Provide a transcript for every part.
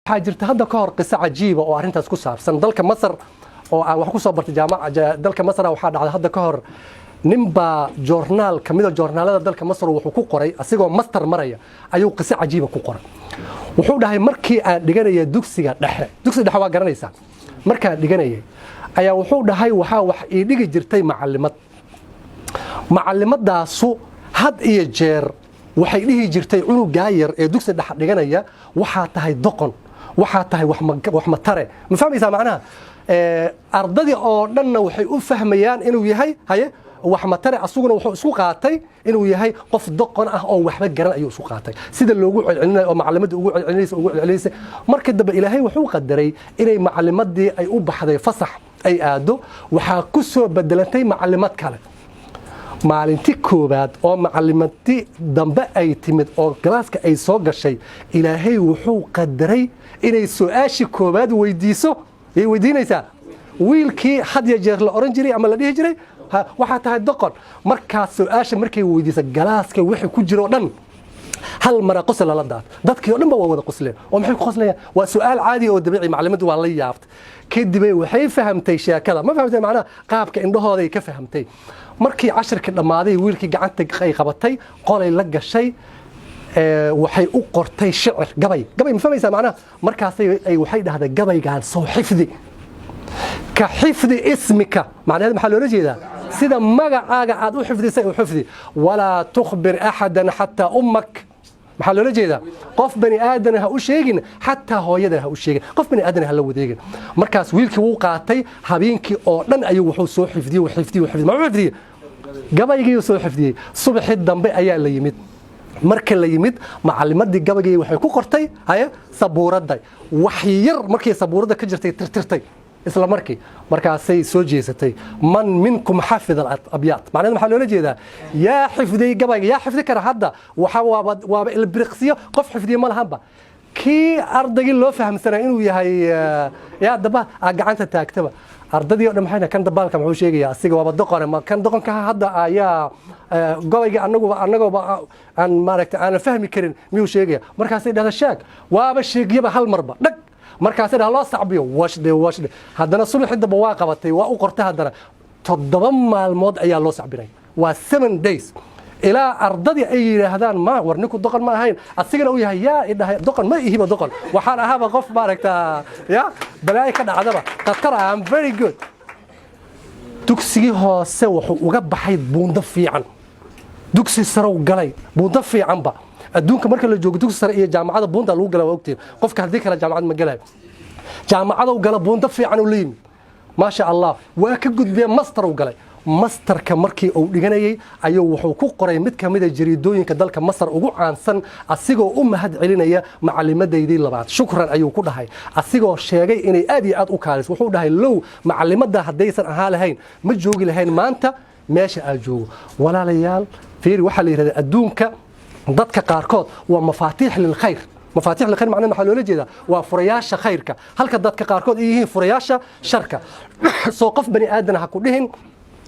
Waxaa jirta hadda ka hor qiso cajiiba oo arrintaas ku saabsan dalka Masar oo aan wax ku soo bartay jaamaca dalka Masar. Waxaa dhacday hadda ka hor ninbaa joornaal ka mida joornaalada dalka Masar wuxuu ku qoray, asigoo master maraya ayuu qiso cajiiba ku qoray. Wuxuu dhahay, markii aan dhiganaya dugsiga dhexe, dugsiga dhexe waa garanaysaa, markaan dhiganayay ayaa, wuxuu dhahay, waxaa wax ii dhigi jirtay macalimad. Macalimadaasu had iyo jeer waxay dhihi jirtay cunugaa yar ee dugsi dhexe dhiganaya, "Waxaa tahay doqon, waxaa tahay wax matare." Ma fahmaysaa macnaha? Ardadii oo dhanna waxay u fahmayaan inuu yahay haye wax matare, asuguna wuxuu isku qaatay inuu yahay qof doqon ah oo waxba garan ayuu isku qaatay, sida loogu celcelinayo oo macalimadii ugu celcelinaysa, ugu celcelinaysa. Markii dambe Ilaahay wuxuu qadaray inay macalimadii ay u baxday, fasax ay aado. Waxaa ku soo bedelantay macalimad kale. Maalinti koowaad oo macalimadii dambe ay timid oo galaaska ay soo gashay, Ilaahay wuxuu qadaray inay su-aashii koowaad weydiiso. Yay weydiinaysaa? Wiilkii had ya jeer la oran jiray ama la dhihi jiray, "Waxaa tahay doqon." Markaas su-aasha markay weydiisa, galaaska wixii ku jiro o dhan hal mara qosol lala daat. Dadkii o dhan ba waa wada qosleen. Oo maxay ku qoslayaan? Waa su-aal caadi oo dabiici. Maclimaddu waa la yaabtay. Kadibay waxay fahamtay sheekada. Ma fahamtay macnaha? Qaabka indhahooday ka fahamtay. Markii cashirkii dhammaaday, wiilkii gacanta ay qabatay, qolay la gashay, waxay u qortay shicir, gabay. Gabay ma fahmaysaa macnaha? Markaasay ay waxay dhahday, "Gabaygaan soo xifdi, ka xifdi ismika." Macnaheed maxaa loola jeedaa? Sida magacaaga aad u xifdisay u xifdi. "Walaa tukhbir axadan xataa ummak." Maxaa loola jeedaa? Qof bani aadan ha u sheegin, xataa hooyada ha u sheegin, qof bani aadan ha la wadeegin. Markaas wiilkii wuu qaatay. Habeenkii oo dhan ayuu wuxuu soo xifdiyey, xifdiyey, xifdiyey. Maxuu xifdiyey? Gabaygii soo xifdiyey. Subaxii dambe ayaa la yimid. Marka la yimid, macalimadii gabaygii waxay ku qortay haye sabuuradda. Wax yar markii sabuuradda ka jirtay, tirtirtay isla markii. Markaasay soo jeesatay. "Man minkum xafid alabyaat?" Macnaheed maxaa loola jeedaa? Yaa xifdiyey gabayga? Yaa xifdi kara hadda? Waxa waaba ilbiriqsiyo, qof xifdiye ma lahanba. Kii ardaygii loo fahamsanaa inuu yahay yaa daba aa gacanta taagtaba. Ardadii o dhan maxay, "Kan dabaalka muxuu sheegayaa? Asiga waaba doqone. Ma kan doqonka hadda ayaa gabayga anaguba annagooba aan maaragtay aanan fahmi karin miyuu sheegaya?" Markaasay dhahda, "Sheeg." Waaba sheegyaba hal marba dhag. Markaasay dhaha, "Loo sacbiyo." Washdhe washdhe. Haddana subaxii dambe waa qabatay, waa u qortay. Haddana 7 maalmood ayaa loo sacbinay, waa 7 days, ilaa ardadii ay yidhaahdaan, "Ma war ninku doqon ma ahayn?" Asigana uu yahay, "Yaa idhahay doqon? Ma ihiba doqon, waxaan ahaaba qof maaragtaa ya balaayo ka dhacdaba khatar. Am very good." Dugsigii hoose wuxuu uga baxay buundo fiican. Dugsi sarow galay buundo fiicanba. Adduunka marka la joogo, dugsi sare iyo jaamacada buunda lagu gala, waa ogtiin. Qofka haddii kale jaamacad ma galayo. Jaamacadow gala, buundo fiican uu la yimid, maasha Allah. Waa ka gudbiya, master uu galay. Masterka markii uu dhiganayay ayuu wuxuu ku qoray mid ka mida jariidooyinka dalka Masar ugu caansan, asigoo u mahad celinaya "Macalimadeydii labaad, shukran" ayuu ku dhahay, asigoo sheegay inay aad iyo aad u kaalis. Wuxuu dhahay, "Low macalimada haddaysan ahaa lahayn, ma joogi lahayn maanta meesha aad joogo." Walaalayaal, fiiri, waxaa la yidhahdaa adduunka dadka qaarkood waa mafaatiix lilkhayr. Mafaatiix lilkhayr macnaheed maxaa loola jeedaa? Waa furayaasha khayrka, halka dadka qaarkood ay yihiin furayaasha sharka. Soo qof bani aadan ha ku dhihin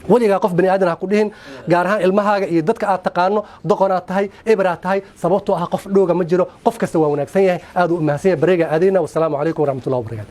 weligaa, qof bani aadan ha ku dhihin, gaar ahaan ilmahaaga iyo dadka aad taqaano, "Doqonaad tahay, eberaad tahay." Sababtoo ah qof dhooga ma jiro, qof kasta waa wanaagsan yahay, aad u mahadsan yahay. Bareega aadayna. Wasalaamu calaykum waraxmatullahi wabarakatu.